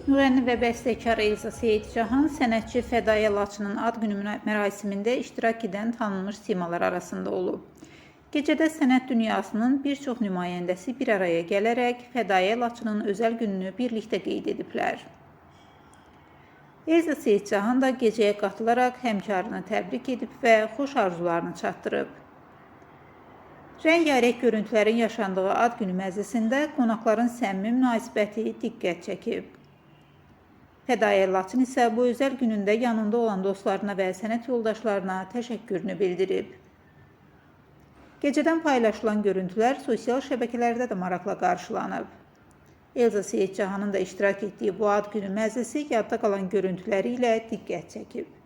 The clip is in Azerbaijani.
Müğənni və bəstəkar Elza Seyidcahan sənətçi Fədayə Laçının ad günü mərasimində iştirak edən tanınmış simalar arasında olub. Gecədə sənət dünyasının bir çox nümayəndəsi bir araya gələrək Fədayə Laçının özəl gününü birlikdə qeyd ediblər. Elza Seyidcahan da gecəyə qatılaraq həmkarını təbrik edib və xoş arzularını çatdırıb. Rəngarəng görüntülərin yaşandığı ad günü məclisində qonaqların səmimi münasibəti diqqət çəkib. Fədayə Laçın isə bu özəl günündə yanında olan dostlarına və sənət yoldaşlarına təşəkkürünü bildirib. Gecədən paylaşılan görüntülər sosial şəbəkələrdə də maraqla qarşılanıb. Elza Seyidcahanın da iştirak etdiyi bu ad günü məclisi yadda qalan görüntüləri ilə diqqət çəkib.